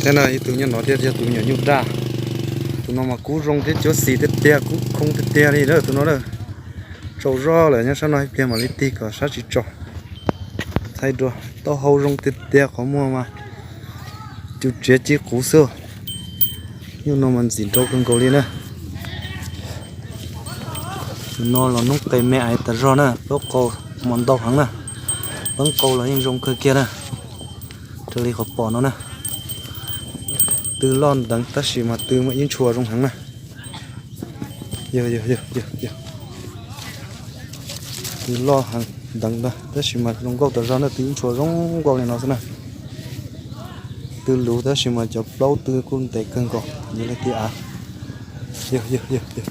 Thiab no ib tug nyob no thiab yog tus me nyuam nyuj daj. Tus no mas kub zoo thiab cuab xis tiag tiag, kub khoo tiag tiag li na tus no na. Tsaus zog lawm, nyob sab no ib pliag mam li tig kom sab tsis tsaus. Thaij dua, taub hau zoo tiag tiag, qhov muag mas cus txiav ci quv xwb. Nyuj no mas ntxim nrau kawg nkaus li na. Tus no los noob qes me aiv tas zog na, plaub qau mas ntau heev na. Peeb qau los yeej zoo kawg kiag na. Raws li qhov pom no na, tw loj nteev tab sis mas tw muaj ib ntshua zoo heev na. Yog, yog, yog, yog. Tw loj heev nteev ntag tab sis mas zoo nkauj tas zog na, tw ib ntshua zoo nkauj li no xwb na. Tw luv tab sis mas cov plaub tw kuj ntev kawg nkaus, yog li tias av. Yog, yog, yog, yog.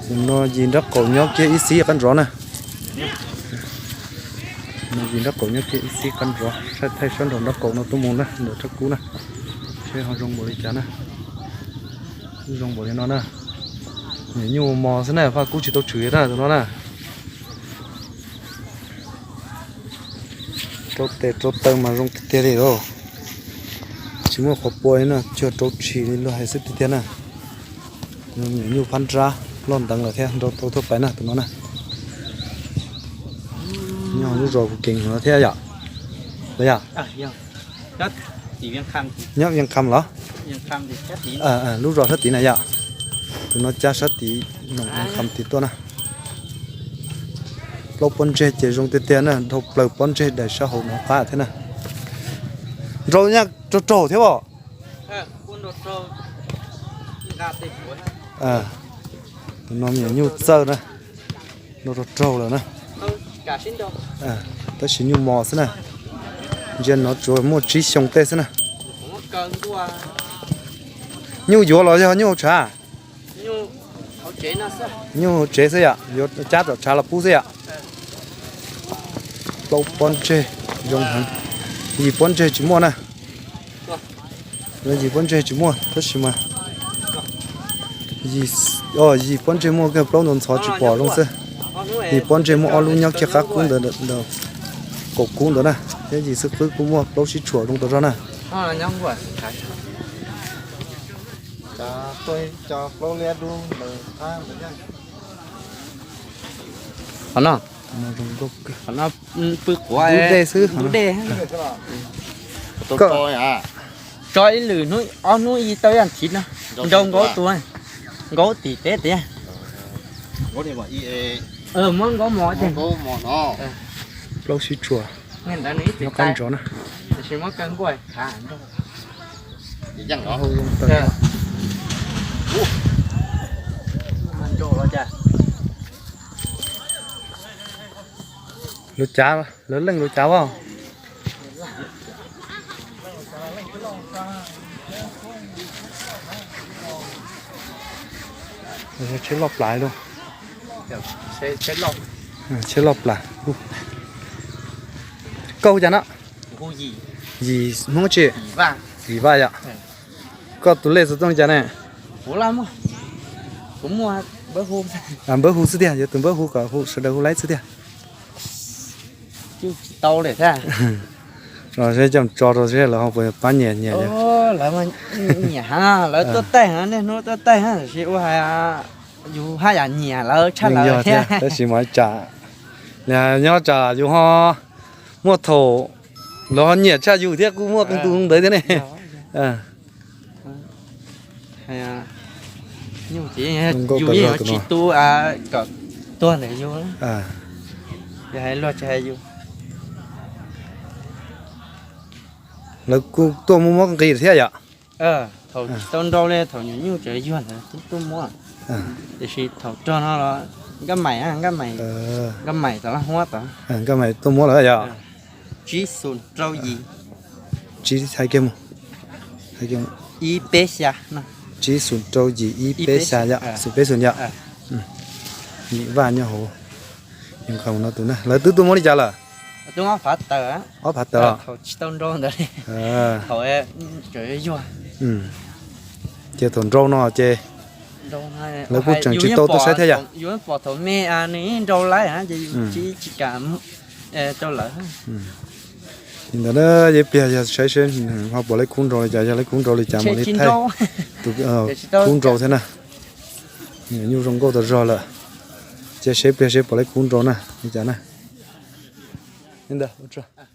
Tus no yim nrab qaum nyob kiag ib xib qab nrov na. No yim nrab qaum nyob kiag ib xib qab nrov, saib thaij sab nraum nrab qaum no tuaj mus na, ntawm rab kub na. Seb ho zoo npaum li cas na. Zoo npaum li no na. Nyuam nyuj mos xwb na, Faj Kub tsis tau tshwm na tus no na. Rau tes rau taw mas zoo tiag tiag li lauj. Tsis muaj qhov pua li na, cuag rau tshis li luag hais xwb tiag tiag na. Nyuam nyuj phab nrab loj nteev lawm thiab, nrau tau thuaj pais na tus no na. Nyob lub zos Phu Kees no thiab yom? Los yog? Nyob Vias Kham los? Lub zos sab tid na yom? Tus no cab sab tid, Vias Kham tid tuaj na. Plaub pob ntseg ces zoo tiag tiag na, dhau plaws pob ntseg daim sab hauv no qab thiab na. Nrau nyaj rau raug thiab os. Tus no me nyuam nyuj txawj na, nrau rau raug lawm na. Tab sis nyuj mos xwb na. Ntsia no tsuas muaj tsib xyoo tej xwb na. Nyuj yuav los yog nyuj hauv tshav? Nyuj hauv tsev xwb yom, yuav cab tom tshav los pub xwb yom. Plaub pob ntseg zoo heev. Yim pob ntseg tsis muaj na. Yim pob ntseg tsis muaj tab sis mas yim pob ntseg muaj kiag plaub ntau ntxhov tsis pom zoo xwb. Yim pob ntseg muaj ob lub nyob kiag qab kub ntawd, qaum kub ntawd na, thiab yim xwb qwb kuj muaj plaub sib tshuam zoo tas zog na. Qhov no, qhov no pw quav ntub dej xwb. Tso ib lwm hnub ob hnub ib tau yam thiv no, nrau nkaub tua, nkaub tim teb tiag. Muab nkaub mos tiag. Plaub sib tshuam. Nyob qab nrov na. Lub cav, lawv leej lub cav as. Tsheb loj plas lauj. Tsheb loj plas. Koj hu cas no? Yim Hmoob tsi? Yim Vaj yom. Koj tus lej xov tooj cas ne? Npawb hu xwb tiag, yuav tus npawb hu kom sawv daws hu laib xwb tiag. Tsis tau li thiab. Los seb coj tso rau seb lawv ho puas pab nyiam nyiam. Lawv nyiam heev, lawv tuaj taij heev, niaj hnub tuaj taij heev, tiam sis ua hais yus haj yam nyiam lawv tshaj lawv thiab. Tab sis mas tsam nyob tsam yus ho muaj thaum lawv ho nyiam tshaj yus thiab kuj muaj qee tus ntawd thiab ne. Yus yeej yuav tsis tu kom tuag ntawm yus, yog hais luag tsis hais yus. Lawv kuj tuaj muab muab nqis thiab yom? Thaum tsis tau nrau li, thaum nyuam nyuj tseem yuag ntawd tuaj muab. Tiam sis thaum rog no los nkaj maim, nkaj maim, nkaj maim tom laj huab tod. Nkaj maim tuaj muab lawm yom? Tsib xus rau yim. Tsib, hais kiag mus. Ib peb xya. Tsib xus rau yim ib peb xya yom, xus peb xus yom. Yim Vaj nyob hauv. Yog qhov no tus na, lawv twb tuaj muab li cas lawm? Ob phav tawm. Thaum tsis tau nrau ntawd li. Thaum tseem yuag. Ces thaum nrau no ces lawv kuj tseem tsis tau tuaj saib thiab yom? Yus pom thaum me nws nrau laib ces yus tsis, tsis kam rau lawv. Li ntawd na, yog ib pliag yog saib seb ho puas laib khub nrau li cas, yog laib khub nrau li cas mam li thaij tus khub nrau thiab na. Nyuj zoo nkauj tas zog lawm, cia seb pliag seb puas laib khub nrau na li cas na. Li ntawd ua tsaug.